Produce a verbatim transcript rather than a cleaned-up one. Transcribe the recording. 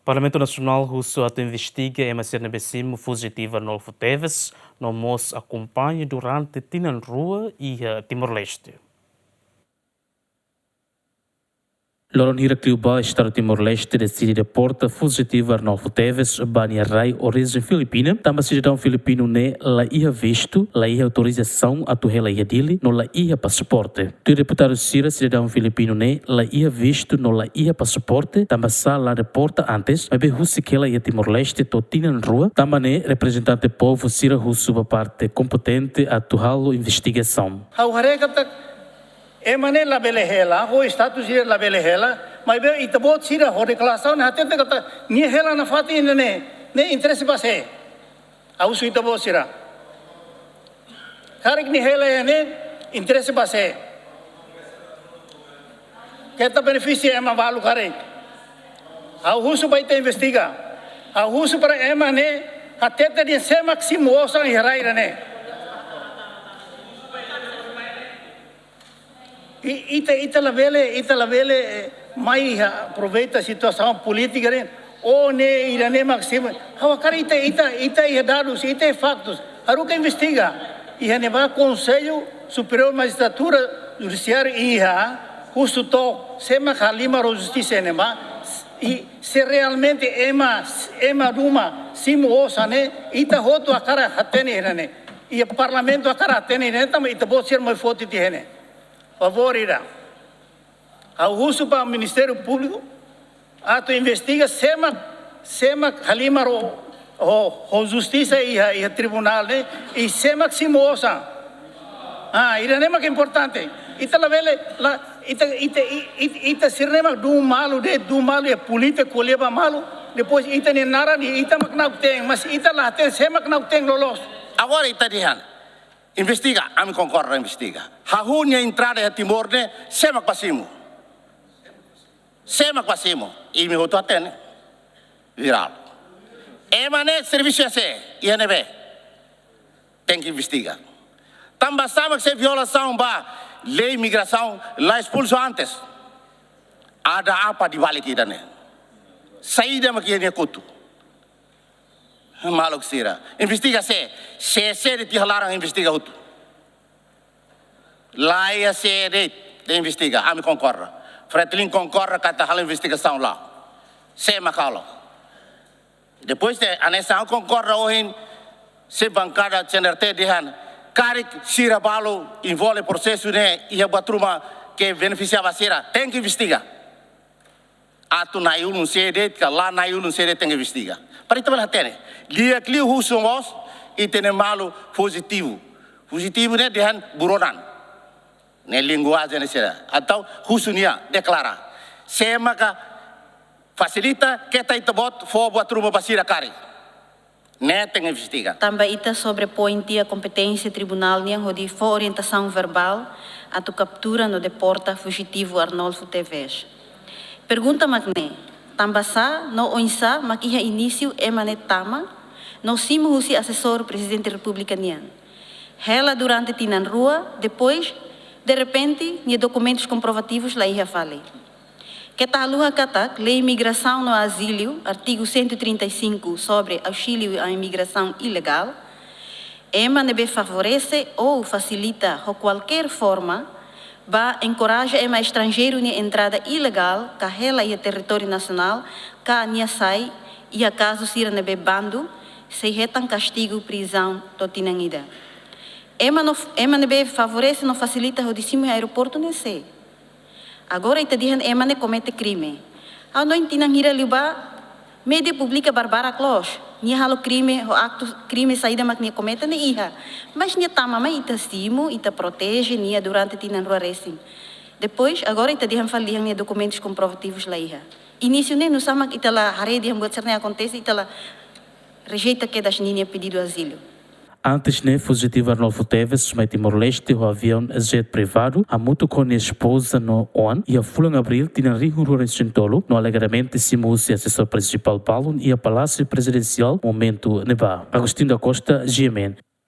Parlamentu Nasionál husu atu investiga ema sira ne'ebé simu fujitivu Arnolfo Teves, no mós akompaña durante tinan rua iha Timor-Leste. Loron hirak liubá, Estadu Timor-Leste deside deporta fujitivu Arnolfo Teves ba nia rai orijen Filipina, tanba sidadaun filipinu ne'e la iha vistu, la iha autorizasaun atu hela iha Dili, no la iha pasaporte. Tuir deputadu sira, sidadaun filipinu ne'e la iha vistu no la iha pasaporte, tanba sá la deporta antes, maibé husik hela iha Timor-Leste to'o tinan rua, tanba ne'e reprezentante povu sira husu ba parte kompetente atu halo investigasaun. Ha'u haree katak ema ne'e labele hela, ho status sira labele hela, maibé ita-boot sira ho deklarasaun hatete katak nia hela nafatin ne'e, ne'e interese ba sé? Ha'u husu ita-boot sira. Karik nia hela ne'e interese ba sé? Keta benefisia ema balu karik? Ha'u husu ba ita investiga. Ha'u husu para ema ne'e hatete dehan sé mak simu osan iha rai ida-ne'e. I, ita, ita labele, ita labele, eh, mai ha, aproveita situasaun polítika ne'e. Oh, ne'e, ida-ne'e mak simu. Ha'u hakarak ita, ita, ita iha dadus, ita iha faktus. Haruka investiga. Iha ne'ebá Konsellu Superiór Majistratura Judisiáriu iha, husu took, sé mak halimar ho justisa ne'ebá. I se realmente ema, ema ruma simu osan ne'e, ita hotu hakarak hatene ida-ne'e. Iha Parlamentu hakarak hatene ida-ne'e, tanba ita-boot sira mai foti tiha ne'e. Favór ida. Ha'u husu ba Ministériu Públiku atu investiga sé mak, sé mak halimar ho, ho, ho justisa iha, iha tribunál ne'e, i sé mak simu osan. Ah, ida-ne'e mak importante. Ita labele, la, ita, ita, i, i, ita sira-ne'e mak dún malu de'it, dún malu iha polítika, ko'alia ba malu. Depois ita-nia naran, ita mak na'ok-teen, mas ita la hatene sé mak na'ok-teen loloos. Agora ita dehan investiga, ami konkorda investiga. Hahú nia entrada iha Timor ne'e, sé mak bá simu? Sé mak bá simu? Imi hotu hatene. Virál. Ema ne'e servisu iha sé, iha ne'ebé? Tenke investiga. Tanba sá mak se violasaun ba lei migrasaun la espulsu antes? Ada apa di balik ida-ne'e? Saida mak iha nia kotuk? Maluk sira. Investiga sé, sé, sé de'it iha laran investiga hotu. La iha sé de'it atu investiga, ami konkorda. Fretilin konkorda katak halo investigasaun la'o. Sé mak halo. Depois de anesa konkorda ohin, se bankada C N R T dehan, karik sira balu envolve prosesu ne'e iha buat ruma ke benefisia ba sira, tenke investiga. Atu na'i-ulun sé de'it ka la na'i-ulun sé de'it tenke investiga. Para ita bele hatene. Di'ak liu husu mós, ita-nia malu fujitivu. Fujitivu ne'e dehan buronan. Ne'e linguajen ne'e sira. Entaun husu nia, deklara. Sé maka fasilita, keta ita-boot fó buat ruma ba sira karik. Ne'e tenke investiga. Tanba ita sobrepoin tiha kompeténsia tribunál nian hodi fó orientasaun verbál atu kaptura no deporta fujitivu Arnolfo Teves. Pergunta mak ne'e, tanba sá no oinsá mak iha inísiu ema ne'e tama no simu husi asesór Prezidente Repúblika nian? Hela durante tinan rua, depois, derrepente, nia dokumentus komprovativus la iha fali. Keta haluha katak Lei Migrasaun no Azíliu, artigu cento e trinta e cinco, sobre auxílio à imigração ilegal, ema ne'ebé favorese ou fasilita ho kualkér forma ba enkoraja ema estranjeiru nia entrada ilegál ka hela iha territóriu nasionál ka nia sai, iha kazu sira ne'ebé bandu, sei hetan kastigu prizaun to'o tinan ida. Ema no, ema ne'ebé favorese no fasilita hodi simu iha aeroportu ne'e sé? Agora ita dehan ema ne'e komete krime. Ha'u hanoin tinan hira liubá, média publika barbarak loos. Nia halo krime, ho aktu krime saida mak nia komete ne'e iha. Mas nia tama mai ita simu, ita proteje nia durante tinan rua resin. Depois, agora ita dehan fali dehan nia dokumentus komprovativus la iha. Inísiu ne'e nusá mak ita la haree dehan buat sira-ne'e akontese, ita la rejeita kedas ninia pedidu azíliu. Antes ne'e, fujitivu Arnolfo Teves mai Timor-Leste ho aviaun jet privadu, hamutuk ho nia espoza no oan, iha fulan Abríl tinan rihun rua resin tolu, no alegadamente simu husi asesór prinsipál balun iha Palásiu Prezidensiál momentu ne'ebá. Agostinho da Costa, G M N.